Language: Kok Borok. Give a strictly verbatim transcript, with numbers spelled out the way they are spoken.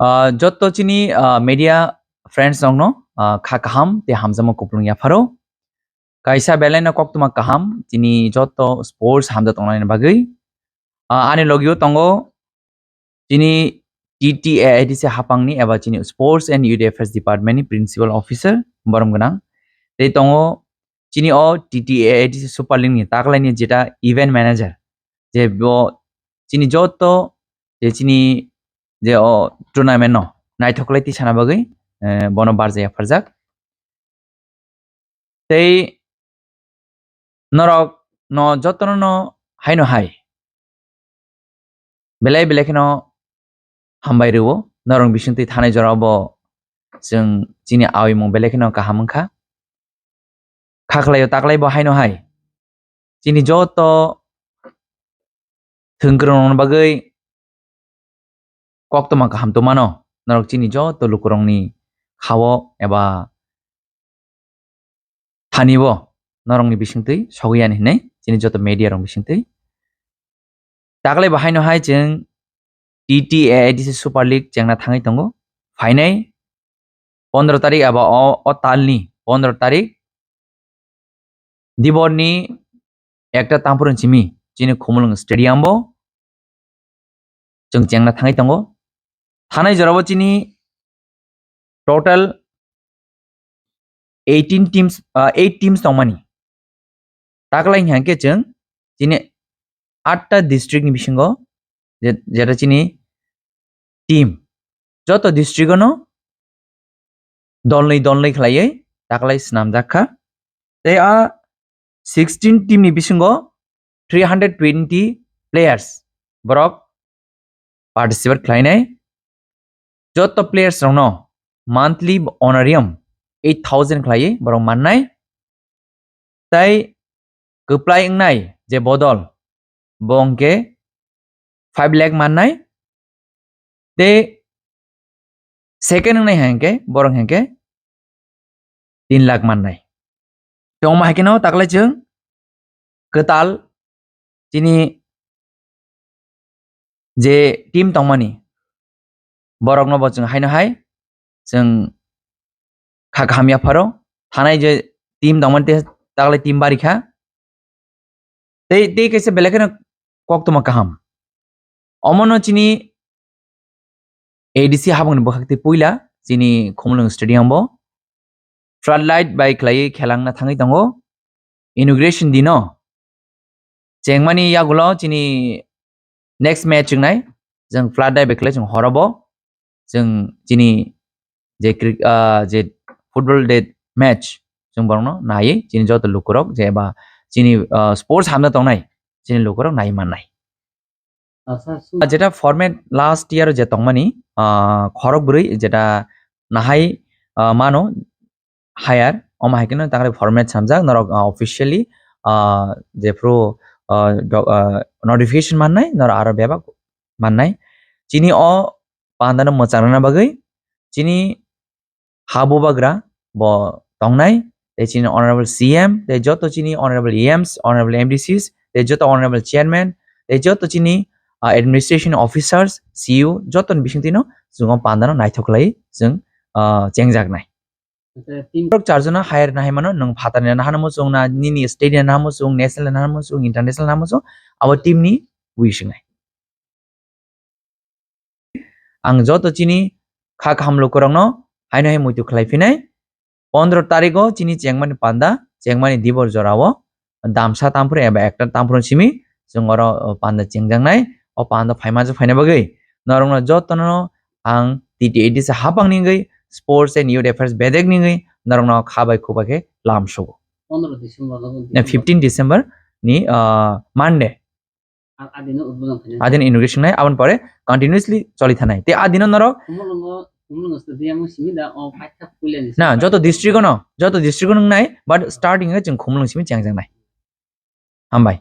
Ah, jotto chini, ah, media friends rokno, ah, kha kaham tei hamjakma kupulung yapharo. Kaisa belai no koktwma kaham chini jotto sports hamjak tongnani bagwi. Ah, ani logio tongo chini T T A A D C hapangni eba chini Sports and Youth Affairs Department ni Principal Officer borom gwnang. Tei tongo chini o T T A A D C Super League ni taklaini jeta event manager, je bo chini jotto je chini je o tournament no naithok lai tisana bagwi, eh, bono barjak yapharjak. Tei norok no jotono no haino hai belai belai kheno hambai rwo. Norok bisingtwi thanai jora bo chwng chini awimung belai kheno kaham wngkha. Kha khlaio taklai bo haino hai chini joto thwngkwrwng rokni bagwi koktwma kaham tongmano. Norok chini joto lukurokni khao eba thani bo norokni bisingtwi sogwi yani hinwi chini joto media rok bisingtwi. Taklai bo haino hai chwng T T A A D C Super League chengna thangwi tongo. Phainai pondro tarik eba o, o talni pondro tarik Diborni ekta tamphuru simi chini Khumulwng Stadium bo chwng chengna thangwi tongo. Thanai jorabo chini total eighteen teams, ah, eight teams tongmani. Taklai hwnkhe chwng chini atta district ni bisingo je-, jeta chini team joto district ono dolnwi dolnwi khlaiwi taklai swnamjak kha. Tei a sixteen team ni bisingo three hundred twenty players borok participate khlainai. Joto players rokno monthly honorarium eight thousand khlaiwi borok mannai. Tai kwplai wngnai je bodol, bo hwnkhe five lakh mannai. Tei second wngnai hwnkhe borok hwnkhe tin lakh mannai. Tongma hai kheno taklai chwng kwtal chini je team tongmani borokno bo chwng haino hai chwng kha kaham yapharo thanai je team tongmani te taklai team bari kha. Tei, tei kaisa belai kheno koktwma kaham. Omono chini A D C habangni bwkhak tei puila chini Khumulwng Stadium bo floodlight bai khlaiwi khelangna thangwi tongo. Inauguration dino chengmani yagulo chini next match wngnai, chwng floodlight bai khlai chwng horobo chwng chini je cri-, ah, je football de match chwng borokno naiwi chini joto lukurok je ba chini, ah, sports hamna tongnai chini lukurok naiwi mannai. Asa su- Ah, jeta format last year je tongmani, ah, khorok bwrwi jeta nahai, ah, mano hire, omo hai kheno takri format samjak norok, ah, officially, ah, jephru, ah, do-, ah, notification mannai norok aro bebak mannai. Chini o panda no mwchang rwna bagwi chini ha bubagra bo tongnai, tei chini honorable C M, tei joto chini honorable E Ms, honorable M D Cs, tei joto honorable chairman, tei joto chini, ah, administration officers, C E O, joto ni bisingtwi no chwng o panda no naithok khlai chwng, ah, chengjaknai. Acha, team- Borok charjona hire nahai mano, nwng phatar ni nahano muchung na, nini state ni nahano muchung, national ni nahano muchung, international nahano muchung, abo team ni wish wngnai. Ang joto chini kha kaham lukurokno haino hai muitu khlai phinai. Pondro tarikgo chini chengmani panda, chengmani dibor jorao damsa tamphru eba ekta tamphru simi chwng oro, o, panda chengjaknai. O panda phaima je phaina bagwi norokno jotono ang T T A D C hapang ni wngwi Sports and Youth Affairs bedek ni wngwi norokno kha bai khubai khe lam sugo. Pondro December no. Na fifteen December ni, ah, Monday. A-, adino udbodon khainai. Adin inauguration nai, aboni pore continuously choli thanai. Te adino norok Khumulwngo, Khumulwngo stadium simi da o paitha puilani. Na, joto district ono, joto district ono nai, but starting khe chwng Khumulwng simi chengjaknai. Hambai.